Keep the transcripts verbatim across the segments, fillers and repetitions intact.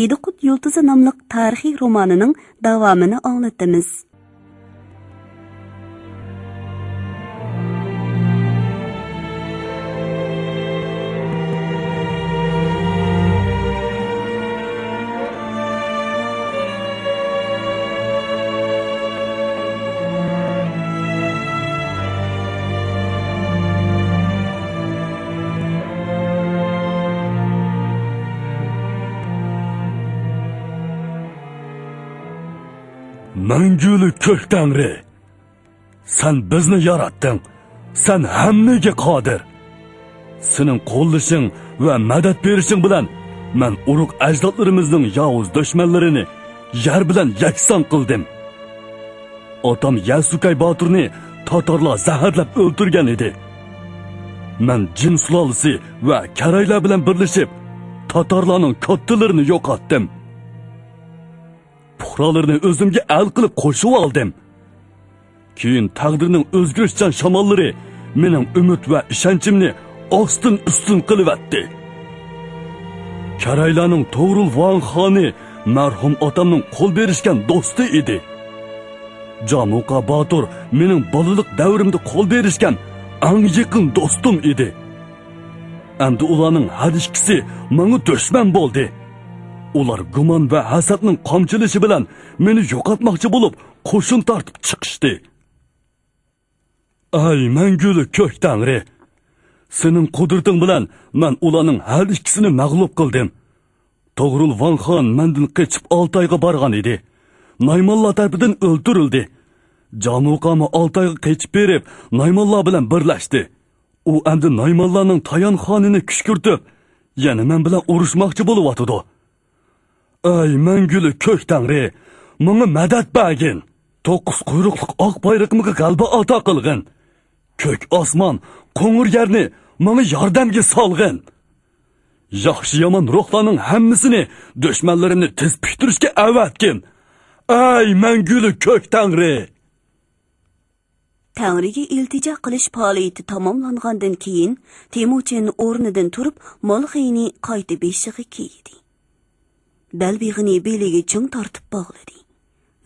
ئىدىقۇت يۇلتۇزى ناملىق تارىخىي رومانىنىڭ داۋامىنى ئاڭلىتىمىز. مەڭگۈلۈك كۆك تەڭرى! سەن بىزنى ياراتتىڭ. سەن ھەممىگە قادىر. سېنىڭ قوللىشىڭ ۋە مەدەت بېرىشىڭ بىلەن مەن ئۇرۇق ئەجدادلىرىمىزنىڭ ياۋۇز دۈشمەنلىرىنى يەر بىلەن يەكسان قىلدىم. ئاتام يەسۇكەي باتۇرنى تاتارلار زەھەرلەپ ئۆلتۈرگەن ئىدى. مەن جىن سۇلالىسى ۋە كەرەيلەر بىلەن بىرلىشىپ، تاتارلارنىڭ كاتتىلىرىنى يوقاتتىم. پۇقرالىرىنى ئۆزۈمگە ئەل قىلىپ قوشۇۋالدىم. كېيىن تەقدىرنىڭ ئۆزگىرىشچان شاماللىرى مېنىڭ ئۈمىد ۋە ئىشەنچىمنى ئاستىن-ئۈستۈن قىلىۋەتتى. كەرەيلەرنىڭ توغرۇل ۋاڭ خانى مەرھۇم ئاتامنىڭ قول بېرىشكەن دوستى ئىدى. جامۇقا باتۇر مېنىڭ بالىلىق دەۋرىمدە قول بېرىشكەن ئەڭ يېقىن دوستۇم ئىدى. ئەمدى ئۇلارنىڭ ھەر ئىككىسى ماڭا دۈشمەن بولدى. ئۇلار گۇمان ۋە ھەسەتنىڭ قامچىلىشى بىلەن مېنى يوقاتماقچى بولۇپ، قوشۇن تارتىپ چىقىشتى. ئەي مەڭگۈلۈك كۆك تەڭرى! سېنىڭ قۇدرىتىڭ بىلەن مەن ئۇلارنىڭ ھەر ئىككىسىنى مەغلۇپ قىلدىم. توغرۇل ۋاڭ خان مەندىن قېچىپ ئالتايغا بارغان ئىدى. نايمانلار تەرىپىدىن ئۆلتۈرۈلدى. جامۇقامۇ ئالتايغا قېچىپ بېرىپ، نايمانلار بىلەن بىرلەشتى. ئۇ ئەمدى نايمانلارنىڭ تايان خانىنى كۈشكۈرتۈپ، يەنە مەن بىلەن ئۇرۇشماقچى بولۇۋاتىدۇ. ئەي مەڭگۈلۈك كۆك تەڭرى، ماڭا مەدەت بەرگىن! توققۇز قۇيرۇقلۇق ئاق بايرىقىمغا غەلىبە ئاتا قىلغىن! كۆك ئاسمان، قوڭۇر يەرنى ماڭا ياردەمگە سالغىن! ياخشى-يامان روھلارنىڭ ھەممىسىنى دۈشمەنلىرىمنى تىز پۈكتۈرۈشكە ئەۋەتكىن! ئەي مەڭگۈلۈك كۆك تەڭرى! تەڭرىگە ئىلتىجا قىلىش پائالىيىتى تاماملانغاندىن كېيىن، تېمۇچىن ئورنىدىن تۇرۇپ، مالغىنى قايتا بېشىغا كىيدى. بەلبېغىنى بېلىگە چىڭ تارتىپ باغلىدى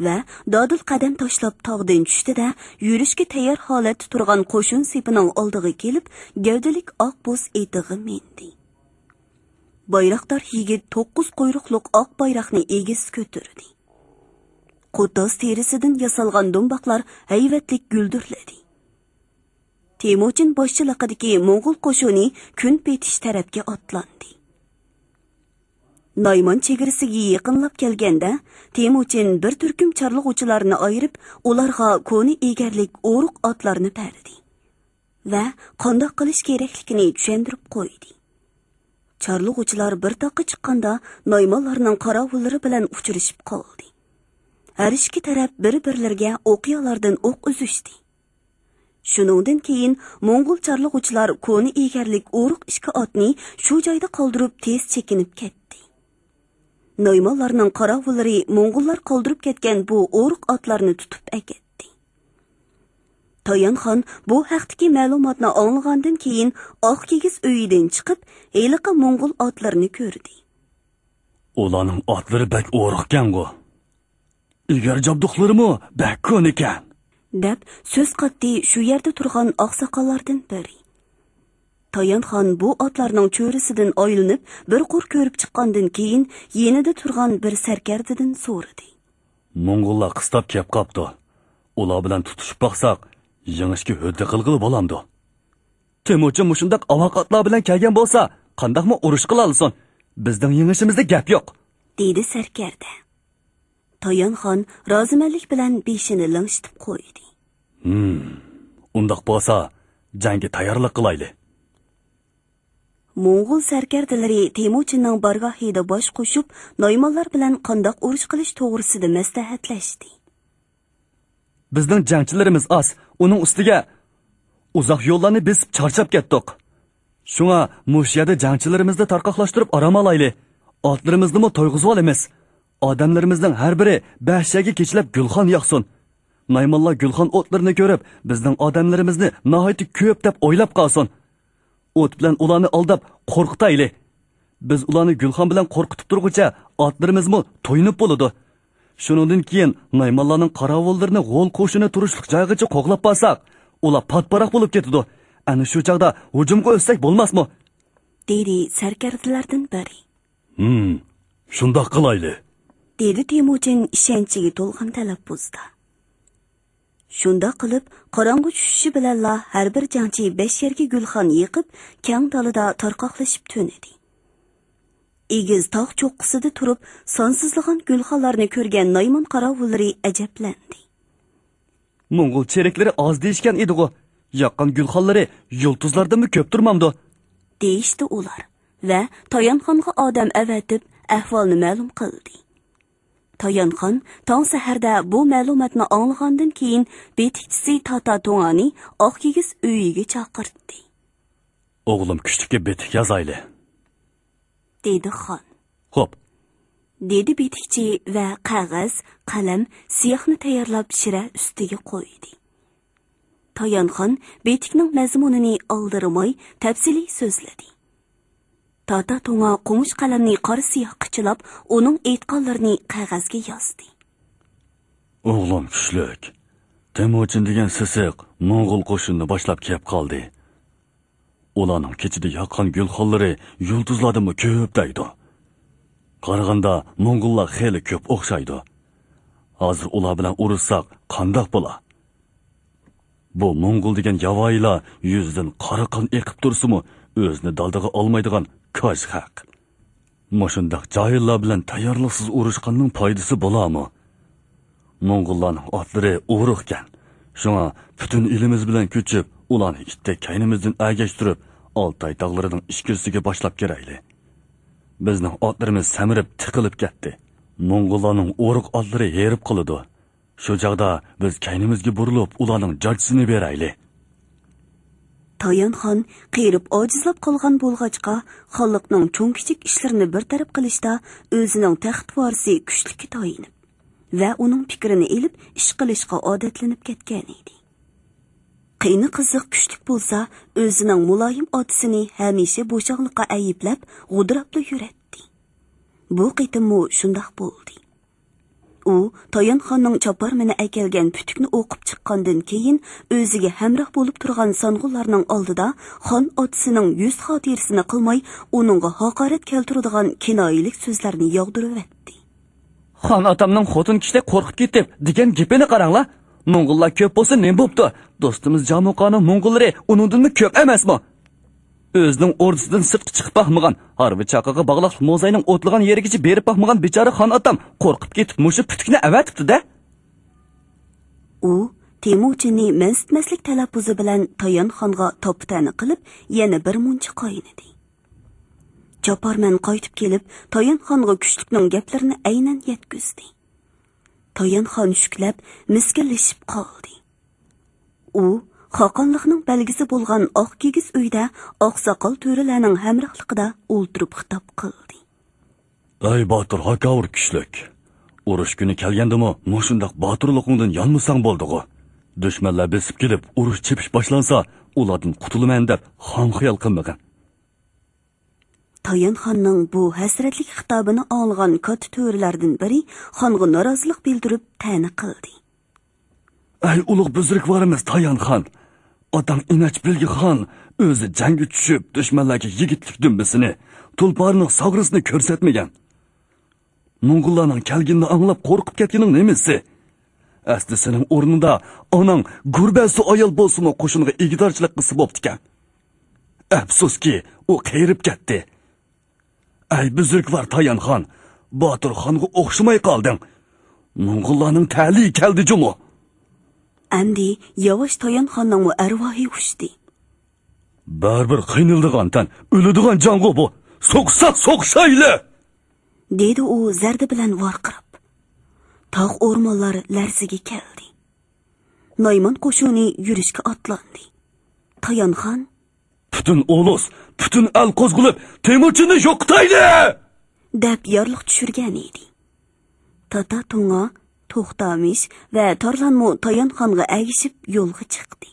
ۋە دادىل قەدەم تاشلاپ تاغدىن چۈشتى-دە، يۈرۈشكە تەييار ھالەتتە تۇرغان قوشۇن سېپىنىڭ ئالدىغا كېلىپ، گەۋدىلىك ئاق بوز ئېتىغا مىندى. بايراقدار يىگىت توققۇز قۇيرۇقلۇق ئاق بايراقنى ئېگىز كۆتۈردى. قوتاز تېرىسىدىن ياسالغان دۇمباقلار ھەيۋەتلىك گۈلدۈرلىدى. تېمۇچىن باشچىلىقىدىكى موڭغۇل قوشۇنى كۈن پېتىش تەرەپكە ئاتلاندى. نايمان چېگرىسىگە يېقىنلاپ كەلگەندە، تېمۇچىن بىر تۈركۈم چارلىغۇچىلارنى ئايرىپ، ئۇلارغا كونا ئېگەرلىك ئورۇق ئاتلارنى بەردى ۋە قانداق قىلىش كېرەكلىكىنى چۈشەندۈرۈپ قويدى. چارلىغۇچىلار بىر تاغقا چىققاندا، نايمانلارنىڭ قاراۋۇللىرى بىلەن ئۇچرىشىپ قالدى. ھەر ئىككى تەرەپ بىر-بىرلىرىگە ئوقيالاردىن ئوق ئۈزۈشتى. شۇنىڭدىن كېيىن موڭغۇل چارلىغۇچىلار كونا ئېگەرلىك ئورۇق ئىككى ئاتنى شۇ جايدا قالدۇرۇپ، تېز چېكىنىپ كەتتى. نايمانلارنىڭ قاراۋۇللىرى موڭغۇللار قالدۇرۇپ كەتكەن بۇ ئورۇق ئاتلارنى تۇتۇپ ئەكەتتى. تايانخان بۇ ھەقتىكى مەلۇماتنى ئاڭلىغاندىن كېيىن، ئاق كىگىز ئۆيىدىن چىقىپ، ھېلىقى موڭغۇل ئاتلىرىنى كۆردى. ئۇلارنىڭ ئاتلىرى بەك ئورۇقكەنغۇ؟ ئېگەر جابدۇقلىرىمۇ بەك كونىكەن، دەپ سۆز قاتتى شۇ يەردە تۇرغان ئاقساقاللاردىن بىرى. تايانخان بۇ ئاتلارنىڭ چۆرىسىدىن ئايلىنىپ، بىر قۇر كۆرۈپ چىققاندىن كېيىن، يېنىدا تۇرغان بىر سەركەردىدىن سورىدى. موڭغۇللار قىستاپ كەپ قاپتۇ. ئۇلار بىلەن تۇتۇشۇپ باقساق، يېڭىشكە ھۆددە قىلغىلى بولامدۇ؟ تېمۇچىن مۇشۇنداق ئاۋاق ئاتلار بىلەن كەلگەن بولسا، قانداقمۇ ئۇرۇش قىلالىسۇن؟ بىزنىڭ يېڭىشىمىزدە گەپ يوق، دېدى سەركەردە. تايانخان رازىمەنلىك بىلەن بېشىنى لىڭشىتىپ قويدى. ھىم، ئۇنداق بولسا، جەڭگە تەييارلىق قىلايلى. موڭغۇل سەركەردىلىرى تېمۇچىننىڭ بارگاھىدا باش قوشۇپ، نايمانلار بىلەن قانداق ئۇرۇش قىلىش توغرىسىدا مەسلىھەتلەشتى. بىزنىڭ جەڭچىلىرىمىز ئاز، ئۇنىڭ ئۈستىگە ئۇزاق يوللارنى بېسىپ چارچاپ كەتتۇق. شۇڭا مۇشۇ يەردە جەڭچىلىرىمىزنى تارقاقلاشتۇرۇپ ئارام ئالايلى. ئاتلىرىمىزنىمۇ تويغۇزۇۋالىمىز. ئادەملىرىمىزنىڭ ھەر بىرى بەش يەرگە كېچىلەپ گۈلخان ياقسۇن. نايمانلار گۈلخان ئوتلىرىنى كۆرۈپ، بىزنىڭ ئادەملىرىمىزنى ناھايىتى كۆپ دەپ ئويلاپ قالسۇن. ئوت بىلەن ئۇلارنى ئالداپ قورقۇتايلى. بىز ئۇلارنى گۈلخان بىلەن قورقۇتۇپ تۇرغۇچە ئاتلىرىمىزمۇ تويۇنۇپ بولىدۇ. شۇنىڭدىن كېيىن نايمانلارنىڭ قاراۋۇللىرىنى غول قوشۇنى تۇرۇشلۇق جايغىچە قوغلاپ بارساق، ئۇلار پات-پاراق بولۇپ كېتىدۇ. ئەنە شۇ چاغدا ھۇجۇمغا ئۆتسەك بولماسمۇ؟ دېدى سەركەردىلەردىن بىرى. ھىم، شۇنداق قىلايلى. دېدى تېمۇچىن ئىشەنچىگە تولغان تەلەپپۇزدا. شۇنداق قىلىپ، قاراڭغۇ چۈشۈشى بىلەنلا ھەر بىر جەڭچى بەش يەرگە گۈلخان يېقىپ، كەڭ دالىدا تارقاقلىشىپ تۈنىدى. ئېگىز تاغ چوققىسىدا تۇرۇپ، سانسىزلىغان گۈلخانلارنى كۆرگەن نايمان قاراۋۇللىرى ئەجەبلەندى. موڭغۇل چېرىكلىرى ئاز دېيىشكەن ئىدىغۇ، ياققان گۈلخانلىرى يۇلتۇزلاردىنمۇ كۆپ تۇرمامدۇ؟ دېيىشتى ئۇلار ۋە تايانخانغا ئادەم ئەۋەتىپ، ئەھۋالنى مەلۇم قىلدى. تايانخان تاڭ سەھەردە بۇ مەلۇماتنى ئاڭلىغاندىن كېيىن، بېتىكچىسى تاتا توڭانى ئاق كىگىز ئۆيىگە چاقىرتتى. ئوغلۇم كۈچلۈككە بېتىك يازايلى، دېدى خان. خوپ، دېدى بېتىكچى ۋە قەغەز، قەلەم، سىياھنى تەييارلاپ شىرە ئۈستىگە قويدى. تايانخان بېتىكنىڭ مەزمۇنىنى ئالدىرىماي تەپسىلىي سۆزلىدى. تاتا توڭا قومۇش قەلەمنى قارا سىياھقا چىلاپ، ئۇنىڭ ئېيتقانلىرىنى قەغەزگە يازدى. ئوغلۇم كۈچلۈك، تېمۇچىن دېگەن سېسىق موڭغۇل قوشۇنىنى باشلاپ كېلىپ قالدى. ئۇلارنىڭ كېچىدە ياققان گۈلخانلىرى يۇلتۇزلاردىنمۇ كۆپ دەيدۇ. قارىغاندا موڭغۇللار خېلى كۆپ ئوخشايدۇ. ھازىر ئۇلار بىلەن ئۇرۇشساق قانداق بولا؟ بۇ موڭغۇل دېگەن ياۋايىلار يۈزىدىن قارا قان ئېقىپ تۇرسىمۇ، ئۆزىنى دالدىغا ئالمايدىغان كاج خەق. مۇشۇنداق جاھىللار بىلەن تەييارلىقسىز ئۇرۇشقاننىڭ پايدىسى بولارمۇ؟ موڭغۇللارنىڭ ئاتلىرى ئورۇقكەن. شۇڭا پۈتۈن ئېلىمىز بىلەن كۆچۈپ، ئۇلارنى ئىتتەك كەينىمىزدىن ئەگەشتۈرۈپ، ئالتاي تاغلىرىنىڭ ئىچكىرىسىگە باشلاپ كىرەيلى. بىزنىڭ ئاتلىرىمىز سەمرىپ تىقىلىپ كەتتى. موڭغۇللارنىڭ ئورۇق ئاتلىرى ھېرىپ قالىدۇ. شۇ چاغدا بىز كەينىمىزگە بۇرۇلۇپ، ئۇلارنىڭ جاجىسىنى بېرەيلى. تايانخان قېرىپ ئاجىزلاپ قالغان بولغاچقا، خانلىقنىڭ چوڭ-كىچىك ئىشلىرىنى بىر تەرەپ قىلىشتا ئۆزىنىڭ تەخت ۋارىسى كۈچلۈككە تايىنىپ ۋە ئۇنىڭ پىكرىنى ئېلىپ ئىش قىلىشقا ئادەتلىنىپ كەتكەن ئىدى. قېنى قىزىق كۈچلۈك بولسا، ئۆزىنىڭ مۇلايىم ئاتىسىنى ھەمىشە بوشاڭلىققا ئەيىبلەپ، غۇدراپلا يۈرەتتى. بۇ قېتىممۇ شۇنداق بولدى. ئۇ تايانخاننىڭ چاپارمىنى ئەكەلگەن پۈتۈكنى ئوقۇپ چىققاندىن كېيىن، ئۆزىگە ھەمراھ بولۇپ تۇرغان سانغۇنلارنىڭ ئالدىدا خان ئاتىسىنىڭ يۈز خاتىرىسىنى قىلماي، ئۇنىڭغا ھاقارەت كەلتۈرىدىغان كىنايىلىك سۆزلەرنى ياغدۇرۇۋەتتى. خان ئاتامنىڭ خوتۇن كىشىدەك قورقۇپ كېتىپ دېگەن گېپىنى قاراڭلار. موڭغۇللار كۆپ بولسا نېمە بوپتۇ؟ دوستىمىز جامۇقانىڭ موڭغۇللىرى ئۇنىڭدىنمۇ كۆپ ئەمەسمۇ؟ ئۆزىنىڭ ئوردىسىدىن سىرتقا چىقىپ باقمىغان، ھارۋا چاقىغا باغلاقلىق موزاينىڭ ئوتلىغان يېرىگىچە بېرىپ باقمىغان بىچارە خان ئاتام قورقۇپ كېتىپ مۇشۇ پۈتۈكنى ئەۋەتىپتۇ-دە. ئۇ تېمۇچىننى مەنسىتمەسلىك تەلەپپۇزى بىلەن تايانخانغا تاپا-تەنە قىلىپ، يەنە بىر مۇنچە قاينىدى. چاپارمەن قايتىپ كېلىپ، تايانخانغا كۈچلۈكنىڭ گەپلىرىنى ئەينەن يەتكۈزدى. تايانخان شۈكلەپ، مىسكىنلىشىپ قالدى. ئۇ خاقانلىقنىڭ بەلگىسى بولغان ئاق كىگىز ئۆيدە ئاقساقال تۆرىلەرنىڭ ھەمراھلىقىدا ئولتۇرۇپ خىتاب قىلدى. ئەي باتۇر ھاكاۋۇر كۈچلۈك! ئۇرۇش كۈنى كەلگەندىمۇ مۇشۇنداق باتۇرلۇقۇڭدىن يانمىساڭ بولدىغۇ. دۈشمەنلەر بېسىپ كېلىپ، ئۇرۇش چېپىش باشلانسا، ئۇلاردىن قۇتۇلىمەن دەپ خام خىيال قىلمىغىن. تايانخاننىڭ بۇ ھەسرەتلىك خىتابىنى ئاڭلىغان كاتتا تۆرىلەردىن بىرى خانغا نارازىلىق بىلدۈرۈپ تەنە قىلدى. ئەي ئۇلۇغ بۈزرۈكۋارىمىز تايانخان! ئاتاڭ ئىناچ بىلگە خان ئۆزى جەڭگە چۈشۈپ، دۈشمەنلەرگە يىگىتلىك دۈمبىسىنى، تۇلپارنىڭ ساغرىسىنى كۆرسەتمىگەن. موڭغۇللارنىڭ كەلگىنىنى ئاڭلاپ قورقۇپ كەتكىنىڭ نېمىسى؟ ئەسلى سېنىڭ ئورنۇڭدا ئاناڭ گۈربەسۇ ئايال بولسىمۇ قوشۇنغا ئىگىدارچىلىق قىلسا بوپتىكەن. ئەپسۇسكى، ئۇ قېرىپ كەتتى. ئەي بۈزرۈكۋار تايانخان، باتۇر خانغا ئوخشىماي قالدىڭ. موڭغۇللارنىڭ تەلىيى كەلدى جۇمۇ. ئەمدى ياۋاش تايانخاننىڭمۇ ئەرۋاھى ئۇچتى. بەرىبىر قىينىلىدىغان تەن، ئۆلىدىغان جانغۇ بۇ. سوقساق سوقۇشايلى! دېدى ئۇ زەردە بىلەن ۋارقىراپ. تاغ ئورمانلار لەرزىگە كەلدى. نايمان قوشۇنى يۈرۈشكە ئاتلاندى. تايانخان، پۈتۈن ئۇلۇس، پۈتۈن ئەل قوزغىلىپ، تېمۇچىننى يوقىتايلى! دەپ يارلىق چۈشۈرگەن ئىدى. تاتا توڭا، توختامىش ۋە تارلانمۇ تايانخانغا ئەگىشىپ يولغا چىقتى.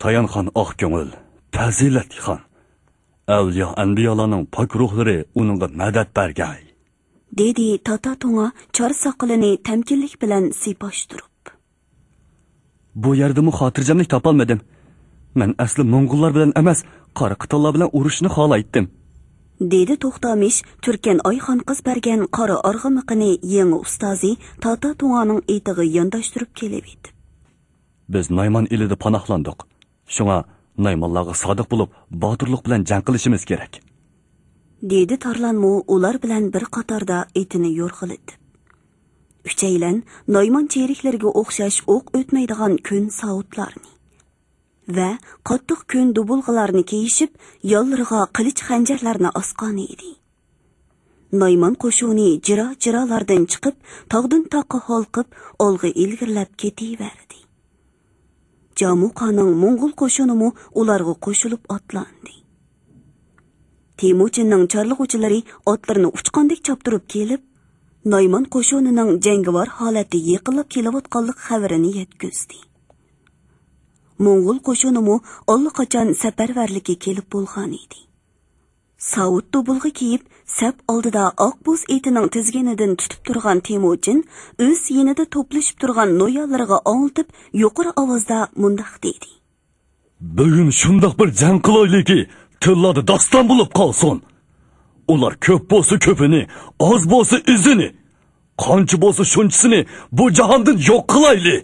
تايانخان ئاق كۆڭۈل، پەزىلەتلىك خان. ئەۋلىيا ئەنبىيالارنىڭ پاك روھلىرى ئۇنىڭغا مەدەت بەرگەي. دېدى تاتا توڭا چار ساقىلىنى تەمكىنلىك بىلەن سىيپاشتۇرۇپ. بۇ يەردىمۇ خاتىرجەملىك تاپالمىدىم. مەن ئەسلى موڭغۇللار بىلەن ئەمەس، قارا قىتانلار بىلەن ئۇرۇشۇشنى خالايتتىم. دېدى توختامىش تۈركەن ئايخان قىز بەرگەن قارا ئارغىمىقىنى يېڭى ئۇستازى تاتا توڭانىڭ ئېتىغا يانداشتۇرۇپ كېلىۋېتىپ. بىز نايمان ئېلىدە پاناھلاندۇق. شۇڭا نايمانلارغا سادىق بولۇپ، باتۇرلۇق بىلەن جەڭ قىلىشىمىز كېرەك. دېدى تارلانمۇ ئۇلار بىلەن بىر قاتاردا ئېتىنى يورغىلىتىپ. ئۈچەيلەن نايمان چېرىكلىرىگە ئوخشاش ئوق ئۆتمەيدىغان كۆن ساۋۇتلارنى ۋە قاتتىق كۆن دۇبۇلغىلارنى كىيىشىپ، يانلىرىغا قىلىچ خەنجەرلەرنى ئاسقان ئىدى. نايمان قوشۇنى جىرا-جىرالاردىن چىقىپ، تاغدىن تاغقا ھالقىپ، ئالغا ئىلگىرىلەپ كېتىۋەردى. جامۇقانىڭ موڭغۇل قوشۇنىمۇ ئۇلارغا قوشۇلۇپ ئاتلاندى. تېمۇچىننىڭ چارلىغۇچىلىرى ئاتلىرىنى ئۇچقاندەك چاپتۇرۇپ كېلىپ، نايمان قوشۇنىنىڭ جەڭگىۋار ھالەتتە يېقىنلاپ كېلىۋاتقانلىق خەۋىرىنى يەتكۈزدى. موڭغۇل قوشۇنىمۇ ئاللىقاچان سەپەرۋەرلىككە كېلىپ بولغان ئىدى. ساۋۇت دۇبۇلغا كىيىپ، سەپ ئالدىدا ئاق بوز ئېتىنىڭ تىزگىنىدىن تۇتۇپ تۇرغان تېمۇچىن ئۆز يېنىدا توپلىشىپ تۇرغان نويالىرىغا ئاڭلىتىپ، يۇقىرى ئاۋازدا مۇنداق دېدى. بۈگۈن شۇنداق بىر جەڭ قىلايلىكى، تىللاردا داستان بولۇپ قالسۇن. ئۇلار كۆپ بولسا كۆپىنى، ئاز بولسا ئىزىنى، قانچە بولسا شۇنچىسىنى بۇ جاھاندىن يوق قىلايلى.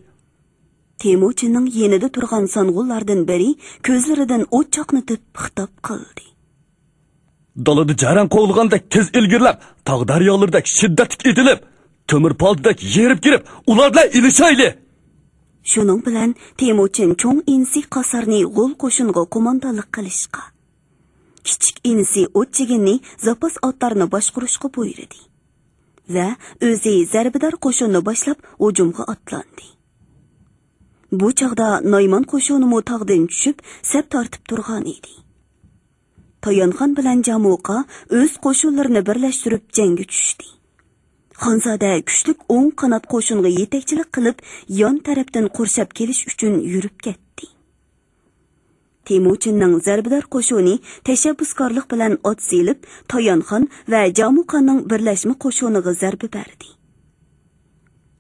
تېمۇچىننىڭ يېنىدا تۇرغان سانغۇنلاردىن بىرى كۆزلىرىدىن ئوت چاقنىتىپ خىتاب قىلدى. دالىدا جەرەن قوغلىغاندەك تېز ئىلگىرىلەپ، تاغ دەريالىرىدەك شىددەتلىك ئېتىلىپ، تۆمۈر پالتىدەك يېرىپ كىرىپ، ئۇلار بىلەن ئېلىشايلى. شۇنىڭ بىلەن تېمۇچىن چوڭ ئىنىسى قاسارنى غول قوشۇنغا قوماندانلىق قىلىشقا، كىچىك ئىنىسى ئوتچىگىننى زاپاس ئاتلارنى باشقۇرۇشقا بۇيرۇدى ۋە ئۆزى زەربىدار قوشۇننى باشلاپ ھۇجۇمغا ئاتلاندى. بۇ چاغدا نايمان قوشۇنىمۇ تاغدىن چۈشۈپ، سەپ تارتىپ تۇرغان ئىدى. تايانخان بىلەن جامۇقا ئۆز قوشۇنلىرىنى بىرلەشتۈرۈپ جەڭگە چۈشتى. خانزادە كۈچلۈك ئوڭ قانات قوشۇنغا يېتەكچىلىك قىلىپ، يان تەرەپتىن قورشاپ كېلىش ئۈچۈن يۈرۈپ كەتتى. تېمۇچىننىڭ زەربىدار قوشۇنى تەشەببۇسكارلىق بىلەن ئات سېلىپ، تايانخان ۋە جامۇقاننىڭ بىرلەشمە قوشۇنىغا زەربە بەردى.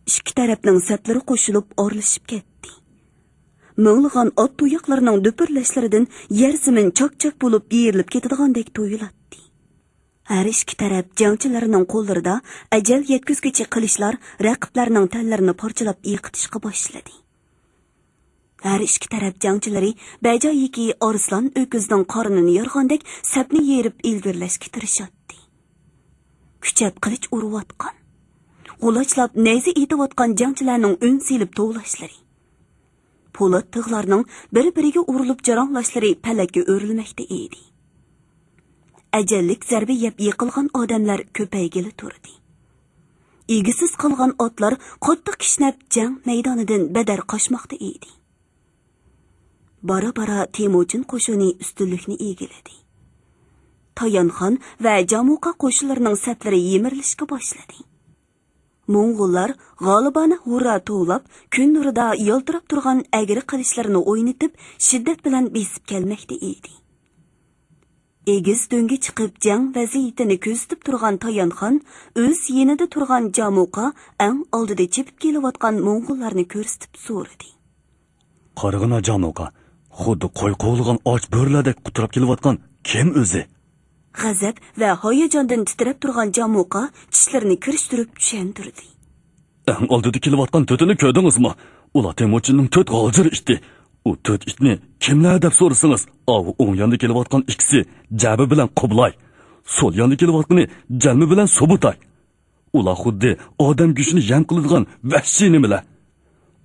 ئىككى تەرەپنىڭ سەپلىرى قوشۇلۇپ ئارىلىشىپ كەتتى. مىڭلىغان ئات تۇياقلىرىنىڭ دۈپۈرلەشلىرىدىن يەر زېمىن چاك-چاك بولۇپ يېرىلىپ كېتىدىغاندەك تۇيۇلاتتى. ھەر ئىككى تەرەپ جەڭچىلەرنىڭ قوللىرىدا ئەجەل يەتكۈزگۈچى قىلىچلار رەقىبلەرنىڭ تەنلىرىنى پارچىلاپ ئېقىتىشقا باشلىدى. ھەر ئىككى تەرەپ جەڭچىلىرى بەجايىكى ئارسلان ئۆكۈزنىڭ قارنىنى يارغاندەك سەپنى يېرىپ ئىلگىرىلەشكە تىرىشاتتى. كۈچەپ قىلىچ ئۇرۇۋاتقان، غۇلاچلاپ نەيزە ئېتىۋاتقان جەڭچىلەرنىڭ ئۈن سېلىپ توۋلاشلىرى، پولات تىغلارنىڭ بىر-بىرىگە ئۇرۇلۇپ جاراڭلاشلىرى پەلەككە ئۆرۈلمەكتە ئىدى. ئەجەللىك زەربە يەپ يىقىلغان ئادەملەر كۆپەيگىلى تۇردى. ئىگىسىز قالغان ئاتلار قاتتىق كىشنەپ جەڭ مەيدانىدىن بەدەر قاچماقتا ئىدى. بارا-بارا تېمۇچىن قوشۇنى ئۈستۈنلۈكنى ئىگىلىدى. تايانخان ۋە جامۇقا قوشۇنلىرىنىڭ سەپلىرى يىمىرىلىشكە باشلىدى. موڭغۇللار غالىبانە ھۇررا توۋلاپ، كۈن نۇرىدا يالتىراپ تۇرغان ئەگرى قىلىچلىرىنى ئوينىتىپ، شىددەت بىلەن بېسىپ كەلمەكتە ئىدى. ئېگىز دۆڭگە چىقىپ، جەڭ ۋەزىيىتىنى كۆزىتىپ تۇرغان تايانخان ئۆز يېنىدا تۇرغان جامۇقا ئەڭ ئالدىدا چېپىپ كېلىۋاتقان موڭغۇللارنى كۆرسىتىپ سورىدى. قارىغىنا جامۇقا، خۇددى قوي قوغلىغان ئاچ بۆرىلەردەك قۇتراپ كېلىۋاتقان كىم ئۆزى؟ غەزەپ ۋە ھاياجاندىن تىترەپ تۇرغان جامۇقا چىشلىرىنى كىرىشتۈرۈپ چۈشەندۈردى. ئەڭ ئالدىدا كېلىۋاتقان تۆتىنى كۆردىڭىزمۇ؟ ئۇلار تېمۇچىننىڭ تۆت غالجىر ئىتى. ئۇ تۆت ئىتنى كىملەر دەپ سورىسىڭىز، ئاۋۇ ئوڭ ياندا كېلىۋاتقان ئىككىسى جەبى بىلەن قۇبلاي، سول ياندا كېلىۋاتقىنى جەلمە بىلەن سۇبۇتاي. ئۇلار خۇددى ئادەم گۆشىنى يەم قىلىدىغان ۋەھشىي نېمىلەر.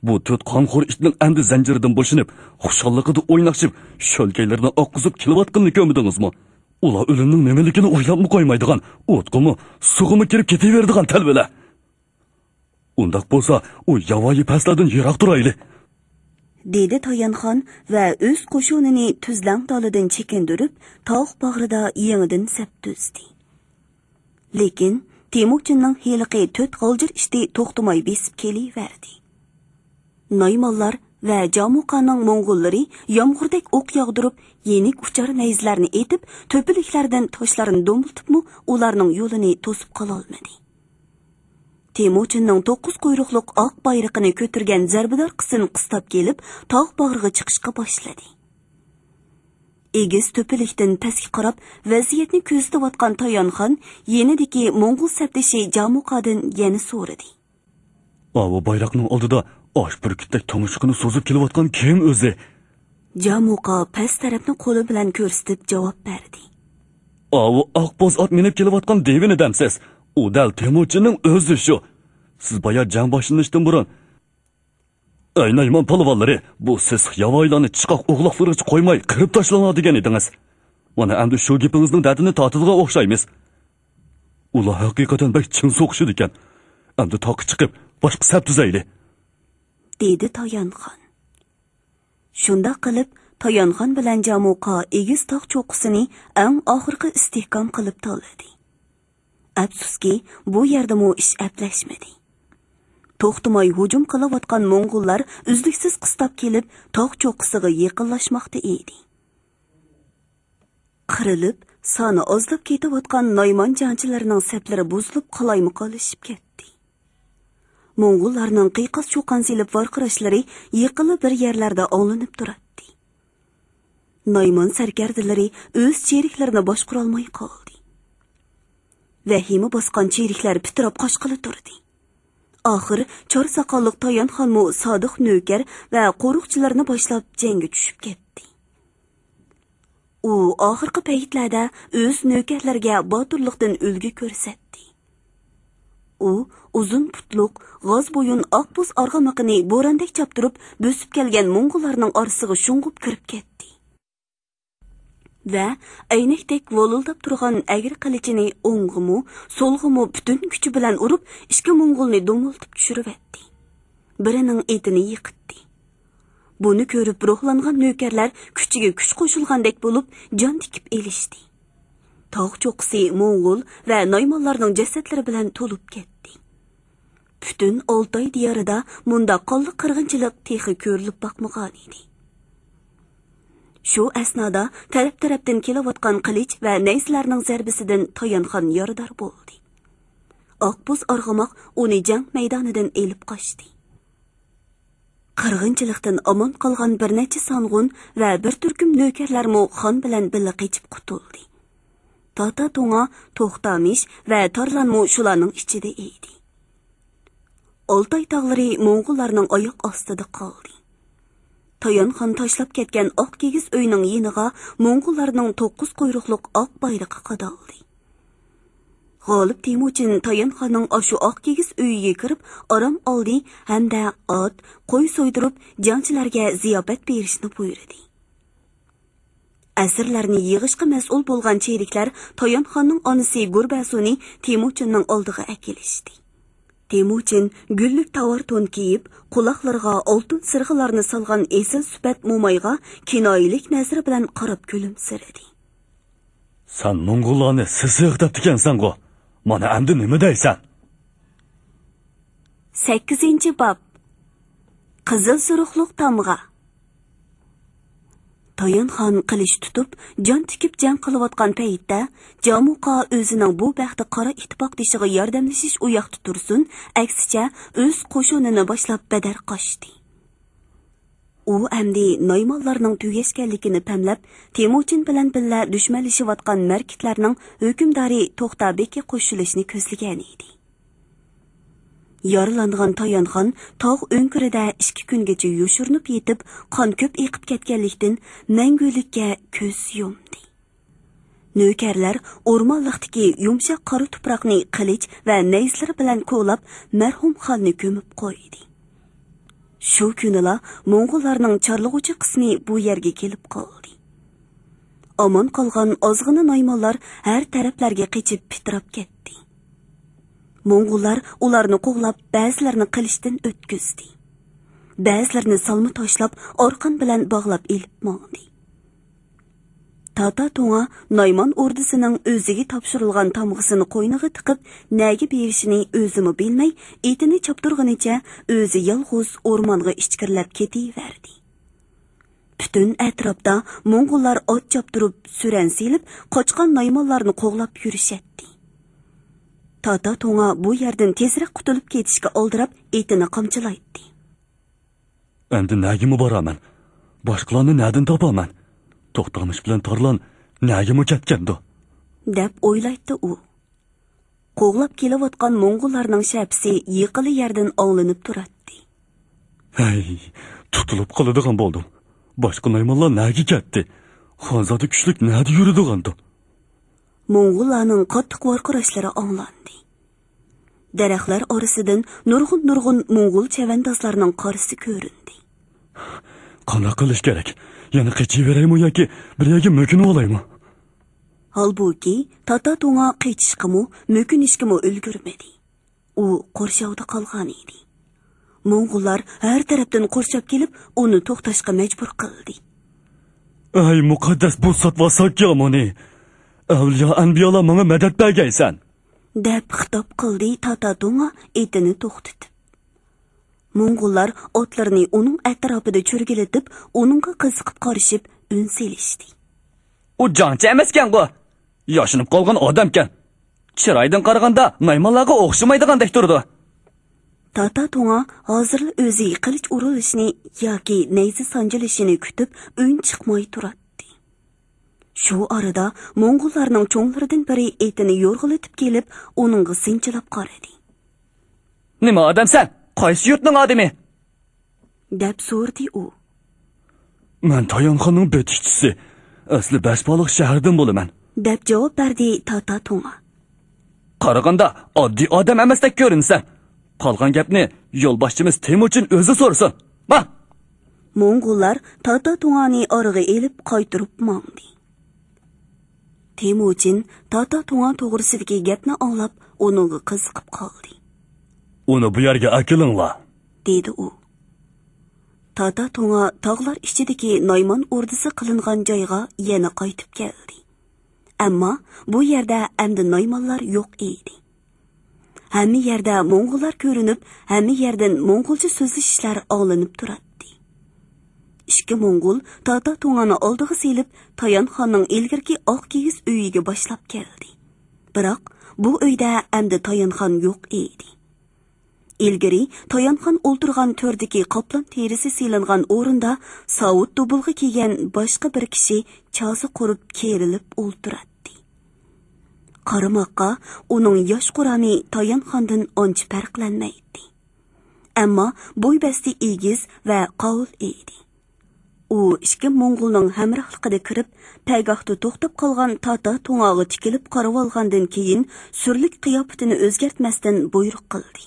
بۇ تۆت قانخور ئىتنىڭ ئەمدى زەنجىرىدىن بوشىنىپ، خۇشاللىقىدا ئويناقشىپ، شۆلكەيلىرىنى ئاققۇزۇپ كېلىۋاتقىنىنى كۆرمىدىڭىزمۇ؟ ئۇلار ئۆلۈمنىڭ نېمىلىكىنى ئويلاپمۇ قويمايدىغان، ئوتقىمۇ، سۇغىمۇ كىرىپ كېتىۋېرىدىغان تەلۋىلەر. ئۇنداق بولسا، ئۇ ياۋايى پەسلەردىن يىراق تۇرايلى. دېدى تايانخان ۋە ئۆز قوشۇنىنى تۈزلەڭ دالىدىن چېكىندۈرۈپ، تاغ باغرىدا يېڭىدىن سەپ تۈزدى. لېكىن تېمۇچىننىڭ ھېلىقى تۆت غالجىر ئىتى توختىماي بېسىپ كېلىۋەردى. نايمانلار ۋە جامۇقانىڭ موڭغۇللىرى يامغۇردەك ئوق ياغدۇرۇپ، يېنىك ئۇچار نەيزىلەرنى ئېتىپ، تۆپىلىكلەردىن تاشلارنى دومىلىتىپمۇ ئۇلارنىڭ يولىنى توسۇپ قالالمىدى. تېمۇچىننىڭ توققۇز قۇيرۇقلۇق ئاق بايرىقىنى كۆتۈرگەن زەربىدار قىسىم قىستاپ كېلىپ، تاغ باغرىغا چىقىشقا باشلىدى. ئېگىز تۆپىلىكتىن پەسكە قاراپ، ۋەزىيەتنى كۆزىتىۋاتقان تايانخان يېنىدىكى موڭغۇل سەپدىشى جامۇقادىن يەنە سورىدى. ئاۋۇ بايراقنىڭ ئالدىدا ئاش بۈركۈتتەك تۇمشۇقىنى سوزۇپ كېلىۋاتقان كىم ئۆزى؟ جامۇقا پەس تەرەپنى قولى بىلەن كۆرسىتىپ جاۋاب بەردى. ئاۋۇ ئاق بوز ئات مىنىپ كېلىۋاتقان دېۋىنى دەمسىز؟ ئۇ دەل تېمۇچىننىڭ ئۆزى شۇ. سىز بايا جەڭ باشلىنىشتىن بۇرۇن، ئەي نايمان پالۋانلىرى، بۇ سېسىق ياۋايىلارنى چىقاق ئوغلاقلىرىغىچە قويماي قىرىپ تاشلاڭلار دېگەن ئىدىڭىز. مانا ئەمدى شۇ گېپىڭىزنىڭ دەردىنى تارتىدىغان ئوخشايمىز. ئۇلار ھەقىقەتەن بەك چىڭ سوقۇشىدىكەن. ئەمدى تاغقا چىقىپ، باشقا سەپ تۈزەيلى. دېدى تايانخان. شۇنداق قىلىپ، تايانخان بىلەن جامۇقا ئېگىز تاغ چوققىسىنى ئەڭ ئاخىرقى ئىستىھكام قىلىپ تاللىدى. ئەپسۇسكى، بۇ يەردىمۇ ئىش ئەپلەشمىدى. توختىماي ھۇجۇم قىلىۋاتقان موڭغۇللار ئۈزلۈكسىز قىستاپ كېلىپ، تاغ چوققىسىغا يېقىنلاشماقتا ئىدى. قىرىلىپ، سانى ئازلاپ كېتىۋاتقان نايمان جەڭچىلىرىنىڭ سەپلىرى بۇزۇلۇپ، قالايمىقانلىشىپ كەتتى. موڭغۇللارنىڭ قىيقاس-چۇقان سېلىپ ۋارقىراشلىرى يېقىنلا بىر يەرلەردە ئاڭلىنىپ تۇراتتى. نايمان سەركەردىلىرى ئۆز چېرىكلىرىنى باشقۇرالماي قالدى. ۋەھىمە باسقان چېرىكلەر پىتىراپ قاچقىلى تۇردى. ئاخىر چار ساقاللىق تايانخانمۇ سادىق نۆكەر ۋە قورۇقچىلىرىنى باشلاپ جەڭگە چۈشۈپ كەتتى. ئۇ ئاخىرقى پەيتلەردە ئۆز نۆكەرلىرىگە باتۇرلۇقتىن ئۈلگە كۆرسەتتى. ئۇ ئۇزۇن پۇتلۇق، غاز بويۇن ئاق بوز ئارغىمىقىنى بوراندەك چاپتۇرۇپ، بۆسۈپ كەلگەن موڭغۇللارنىڭ ئارىسىغا شۇڭغۇپ كىرىپ كەتتى. ۋە ئەينەكتەك ۋولۇلداپ تۇرغان ئەگرى قىلىچىنى ئوڭغىمۇ، سولغىمۇ پۈتۈن كۈچى بىلەن ئۇرۇپ، ئىككى موڭغۇلنى دومۇلتۇپ چۈشۈرۈۋەتتى. بىرىنىڭ ئېتىنى يىقىتتى. بۇنى كۆرۈپ روھلانغان نۆكەرلەر كۈچىگە كۈچ قوشۇلغاندەك بولۇپ، جان تىكىپ ئېلىشتى. تاغ چوققىسى موڭغۇل ۋە نايمانلارنىڭ جەسەتلىرى بىلەن تولۇپ كەتتى. پۈتۈن ئالتاي دىيارىدا مۇنداق قانلىق قىرغىنچىلىق تېخى كۆرۈلۈپ باقمىغانىدى. شۇ ئەسنادا تەرەپ-تەرەپتىن كېلىۋاتقان قىلىچ ۋە نەيزىلەرنىڭ زەربىسىدىن تايانخان يارىدار بولدى. ئاقبوز ئارغىماق ئۇنى جەڭ مەيدانىدىن ئېلىپ قاچتى. قىرغىنچىلىقتىن ئامان قالغان بىر نەچچە سانغۇن ۋە بىر تۈركۈم نۆكەرلەرمۇ خان بىلەن بىللە قېچىپ قۇتۇلدى. تاتا تۇڭا، توختامىش ۋە تارلانمۇ شۇلارنىڭ ئىچىدە ئىدى. ئالتاي تاغلىرى موڭغۇللارنىڭ ئاياق ئاستىدا قالدى. تايانخان تاشلاپ كەتكەن ئاق كىگىز ئۆينىڭ يېنىغا موڭغۇللارنىڭ توققۇز قۇيرۇقلۇق ئاق بايرىقى قادالدى. غالىپ تېمۇچىن تايانخاننىڭ ئاشۇ ئاق كىگىز ئۆيىگە كىرىپ ئارام ئالدى ھەمدە ئات، قوي سويدۇرۇپ، جەڭچىلەرگە زىياپەت بېرىشنى بۇيرۇدى. ئەسىرلەرنى يىغىشقا مەسئۇل بولغان چېرىكلەر تايانخاننىڭ ئانىسى گۇربەسۇنى تېمۇچىننىڭ ئالدىغا ئەكېلىشتى. تېمۇچىن گۈللۈك تاۋار تون كىيىپ، قۇلاقلىرىغا ئالتۇن سىرغىلارنى سالغان ئېسىل سۈپەت مومايغا كىنايىلىك نەزىرى بىلەن قاراپ كۈلۈمسىرىدى. سەن موڭغۇللارنى سېسىق دەپتىكەنسەنغۇ؟ مانا ئەمدى نېمە دەيسەن؟ سەككىزىنچى باب. قىزىل سۇرۇقلۇق تامغا. تايانخان قىلىچ تۇتۇپ، جان تىكىپ جەڭ قىلىۋاتقان پەيتتە، جامۇقا ئۆزىنىڭ بۇ بەختى قارا ئىتتىپاقدىشىغا ياردەملىشىش ئۇياقتا تۇرسۇن، ئەكسىچە ئۆز قوشۇنىنى باشلاپ بەدەر قاچتى. ئۇ ئەمدى نايمانلارنىڭ تۈگەشكەنلىكىنى پەملەپ، تېمۇچىن بىلەن بىللە دۈشمەنلىشىۋاتقان مەركىتلەرنىڭ ھۆكۈمدارى توختابېككە قوشۇلۇشنى كۆزلىگەنىدى. يارىلانغان تايانخان تاغ ئۆڭكۈرىدە ئىككى كۈنگىچە يوشۇرۇنۇپ يېتىپ، قان كۆپ ئېقىپ كەتكەنلىكتىن، مەڭگۈلۈككە كۆز يۇمدى. نۆكەرلەر ئورمانلىقتىكى يۇمشاق قارا تۇپراقنى قىلىچ ۋە نەيزىلىرى بىلەن كولاپ، مەرھۇم خاننى كۆمۈپ قويدى. شۇ كۈنىلا موڭغۇللارنىڭ چارلىغۇچى قىسمى بۇ يەرگە كېلىپ قالدى. ئامان قالغان ئازغىنە نايمانلار ھەر تەرەپلەرگە قېچىپ پىتىراپ كەتتى. موڭغۇللار ئۇلارنى قوغلاپ، بەزىلىرىنى قىلىچتىن ئۆتكۈزدى. بەزىلىرىنى سالما تاشلاپ، ئارقان بىلەن باغلاپ ئېلىپ ماڭدى. تاتا توڭا نايمان ئوردىسىنىڭ ئۆزىگە تاپشۇرۇلغان تامغىسىنى قوينىغا تىقىپ، نەگە بېرىشىنى ئۆزىمۇ بىلمەي، ئېتىنى چاپتۇرغىنىچە ئۆزى يالغۇز ئورمانغا ئىچكىرىلەپ كېتىۋەردى. پۈتۈن ئەتراپتا موڭغۇللار ئات چاپتۇرۇپ، سۈرەن سېلىپ، قاچقان نايمانلارنى قوغلاپ يۈرۈشەتتى. تاتا توڭا بۇ يەردىن تېزرەك قۇتۇلۇپ كېتىشكە ئالدىراپ، ئېتىنى قامچىلايتتى. ئەمدى نەگىمۇ بارامەن؟ باشقىلارنى نەدىن تاپامەن؟ توختامىش بىلەن تارلان نەگىمۇ كەتكەندۇ؟ دەپ ئويلايتتى ئۇ. قوغلاپ كېلىۋاتقان موڭغۇللارنىڭ شەپىسى يېقىنلا يەردىن ئاڭلىنىپ تۇراتتى. ھەي، تۇتۇلۇپ قالىدىغان بولدۇم. باشقا نايمانلار نەگە كەتتى؟ خانزادە كۈچلۈك نەدە يۈرىدىغاندۇ؟ موڭغۇللارنىڭ قاتتىق ۋارقىراشلىرى ئاڭلاندى. دەرەخلەر ئارىسىدىن نۇرغۇن-نۇرغۇن موڭغۇل چەۋەندازلارنىڭ قارىسى كۆرۈندى. قانداق قىلىش كېرەك؟ يەنە قېچىۋېرەيمۇ ياكى بىر يەرگە مۆكۈنۈۋالايمۇ؟ ھالبۇكى، تاتا توڭا قېچىشقىمۇ، مۆكۈنۈشكىمۇ ئۈلگۈرمىدى. ئۇ قورشاۋدا قالغان ئىدى. موڭغۇللار ھەر تەرەپتىن قورشاپ كېلىپ، ئۇنى توختاشقا مەجبۇر قىلدى. ئەي مۇقەددەس بۇسسات ۋە ساكيامۇنى! ئەۋلىيا ئەنبىيالار ماڭا مەدەت بەرگەيسەن! دەپ خىتاب قىلدى تاتا توڭا ئېتىنى توختىتىپ. موڭغۇللار ئاتلىرىنى ئۇنىڭ ئەتراپىدا چۆرگىلىتىپ، ئۇنىڭغا قىزىقىپ قارىشىپ ئۈن سېلىشتى. ئۇ جەڭچى ئەمەسكەنغۇ؟ ياشىنىپ قالغان ئادەمكەن. چىرايدىن قارىغاندا نايمانلارغا ئوخشىمايدىغاندەك تۇرىدۇ. تاتا توڭا ھازىرلا ئۆزى قىلىچ ئۇرۇلۇشىنى ياكى نەيزە سانجىلىشىنى كۈتۈپ ئۈن چىقماي تۇراتتى. شۇ ئارىدا موڭغۇللارنىڭ چوڭلىرىدىن بىرى ئېتىنى يورغىلىتىپ كېلىپ، ئۇنىڭغا سىنچىلاپ قارىدى. نېمە ئادەمسەن؟ قايسى يۇرتنىڭ ئادىمى؟ دەپ سورىدى ئۇ. مەن تايانخاننىڭ بېتىكچىسى، ئەسلى بەشبالىق شەھىرىدىن بولىمەن. دەپ جاۋاب بەردى تاتا توڭا. قارىغاندا ئاددىي ئادەم ئەمەستەك كۆرۈنىسەن. قالغان گەپنى يولباشچىمىز تېمۇچىن ئۆزى سورىسۇن. ما! موڭغۇللار تاتا توڭانى ئارىغا ئېلىپ قايتۇرۇپ ماڭدى. تېمۇچىن تاتا توڭا توغرىسىدىكى گەپنى ئاڭلاپ، ئۇنىڭغا قىزىقىپ قالدى. ئۇنى بۇ يەرگە ئەكېلىڭلار، دېدى ئۇ. تاتا توڭا تاغلار ئىچىدىكى نايمان ئوردىسى قىلىنغان جايغا يەنە قايتىپ كەلدى. ئەمما بۇ يەردە ئەمدى نايمانلار يوق ئىدى. ھەممە يەردە موڭغۇللار كۆرۈنۈپ، ھەممە يەردىن موڭغۇلچە سۆزلىشىشلەر ئاڭلىنىپ تۇراتتى. ئىككى موڭغۇل تاتا توڭانى ئالدىغا سېلىپ، تايانخاننىڭ ئىلگىرىكى ئاق كىگىز ئۆيىگە باشلاپ كەلدى. بىراق، بۇ ئۆيدە ئەمدى تايانخان يوق ئىدى. ئىلگىرى تايانخان ئولتۇرغان تۆردىكى قاپلان تېرىسى سېلىنغان ئورۇندا ساۋۇت دۇبۇلغا كىيگەن باشقا بىر كىشى چازا قۇرۇپ كېرىلىپ ئولتۇراتتى. قارىماققا ئۇنىڭ ياش قۇرامى تايانخاندىن ئانچە پەرقلەنمەيتتى. ئەمما بوي بەستى ئېگىز ۋە قاۋۇل ئىدى. ئۇ ئىككى موڭغۇلنىڭ ھەمراھلىقىدا كىرىپ، پەگاھتا توختاپ قالغان تاتا توڭاغا تىكىلىپ قارىۋالغاندىن كېيىن، سۈرلۈك قىياپىتىنى ئۆزگەرتمەستىن بۇيرۇق قىلدى.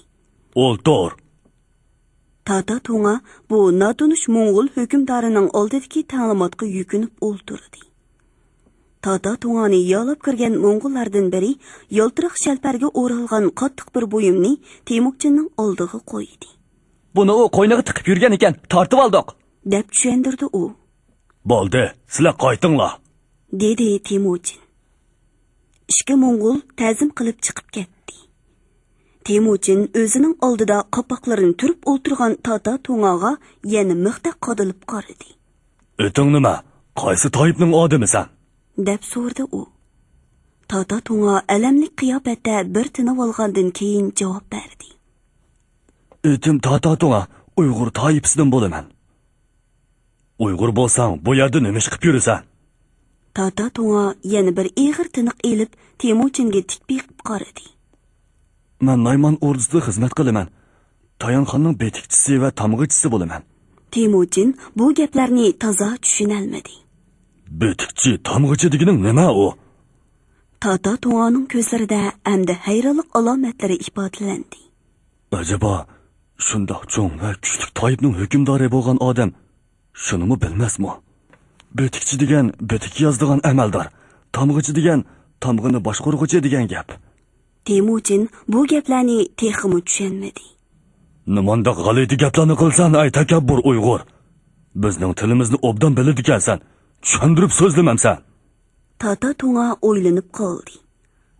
ئولتۇر! تاتا توڭا بۇ ناتونۇش موڭغۇل ھۆكۈمدارىنىڭ ئالدىدىكى تەڭلىماتقا يۈكۈنۈپ ئولتۇردى. تاتا توڭانى يالاپ كىرگەن موڭغۇللاردىن بىرى يالتىراق شەلپەرگە ئورالغان قاتتىق بىر بۇيۇمنى تېمۇچىننىڭ ئالدىغا قويدى. بۇنى ئۇ قوينىغا تىقىپ يۈرگەن ئىكەن، تارتىۋالدۇق، دەپ چۈشەندۈردى ئۇ. بولدى، سىلەر قايتىڭلار، دېدى تېمۇچىن. ئىككى موڭغۇل تەزىم قىلىپ چىقىپ كەتتى. تېمۇچىن ئۆزىنىڭ ئالدىدا قاپاقلىرىنى تۈرۈپ ئولتۇرغان تاتا توڭاغا يەنە مىختەك قادىلىپ قارىدى. ئېتىڭ نېمە؟ قايسى تايىپنىڭ ئادىمىسەن؟ دەپ سورىدى ئۇ. تاتا توڭا ئەلەملىك قىياپەتتە بىر تىنىۋالغاندىن كېيىن جاۋاب بەردى. ئېتىم تاتا توڭا، ئۇيغۇر تايىپىسىدىن بولىمەن. ئۇيغۇر بولساڭ، بۇ يەردە نېمە ئىش قىپ يۈرىسەن؟ تاتا توڭا يەنە بىر ئېغىر تىنىق ئېلىپ، تېمۇچىنگە تىك بېقىپ قارىدى. مەن نايمان ئوردىسىدا خىزمەت قىلىمەن. تايانخاننىڭ بېتىكچىسى ۋە تامغىچىسى بولىمەن. تېمۇچىن بۇ گەپلەرنى تازا چۈشىنەلمىدى. بېتىكچى، تامغىچى دېگىنىڭ نېمە ئۇ؟ تاتا توڭانىڭ كۆزلىرىدە ئەمدى ھەيرانلىق ئالامەتلىرى ئىپادىلەندى. ئەجەبا، شۇنداق چوڭ ۋە كۈچلۈك تايىپنىڭ ھۆكۈمدارى بولغان ئادەم شۇنىمۇ بىلمەسمۇ؟ بېتىكچى دېگەن بېتىك يازىدىغان ئەمەلدار، تامغىچى دېگەن تامغىنى باشقۇرغۇچى دېگەن گەپ. تېمۇچىن بۇ گەپلەرنى تېخىمۇ چۈشەنمىدى. نېمانداق غەلىتە گەپلەرنى قىلسەن، ئەي تەكەببۇر ئۇيغۇر! بىزنىڭ تىلىمىزنى ئوبدان بىلىدىكەنسەن، چۈشەندۈرۈپ سۆزلىمەمسەن؟ تاتا توڭا ئويلىنىپ قالدى.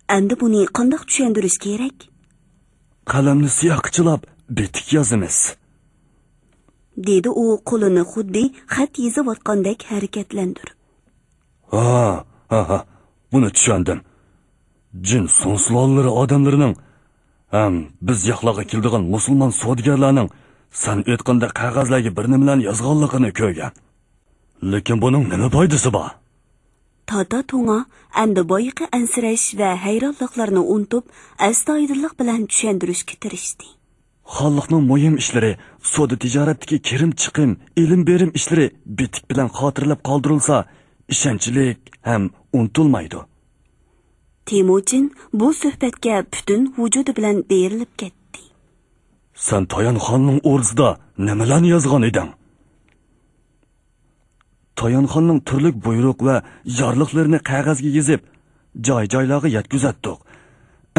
ئەمدى بۇنى قانداق چۈشەندۈرۈش كېرەك؟ قەلەمنى سىياھقا چىلاپ، بېتىك يازىمىز. دېدى ئۇ قولىنى خۇددى خەت يېزىۋاتقاندەك ھەرىكەتلەندۈرۈپ. ھا، ھا، ھا، بۇنى چۈشەندىم. جىن سۇڭ سۇلالىلىرى ئادەملىرىنىڭ ھەم بىز ياقلارغا كېلىدىغان مۇسۇلمان سودىگەرلەرنىڭ سەن ئېيتقاندەك قەغەزلەرگە بىر نېمىلەرنى يازغانلىقىنى كۆرگەن. لېكىن بۇنىڭ نېمە پايدىسى بار؟ تاتا توڭا ئەمدى بايىقى ئەنسىرەش ۋە ھەيرانلىقلىرىنى ئۇنتۇپ، ئەستايىدىللىق بىلەن چۈشەندۈرۈشكە تىرىشتى. خانلىقنىڭ مۇھىم ئىشلىرى، سودا تىجارەتتىكى كىرىم چىقىم، ئېلىم بېرىم ئىشلىرى بېتىك بىلەن خاتىرىلەپ قالدۇرۇلسا، ئىشەنچلىك ھەم ئۇنتۇلمايدۇ. تېمۇچىن بۇ سۆھبەتكە پۈتۈن ۋۇجۇدى بىلەن بېرىلىپ كەتتى. سەن تايانخاننىڭ ئوردىسىدا نېمىلەرنى يازغان ئىدىڭ؟ تايانخاننىڭ تۈرلۈك بۇيرۇق ۋە يارلىقلىرىنى قەغەزگە يېزىپ، جاي-جايلارغا يەتكۈزەتتۇق.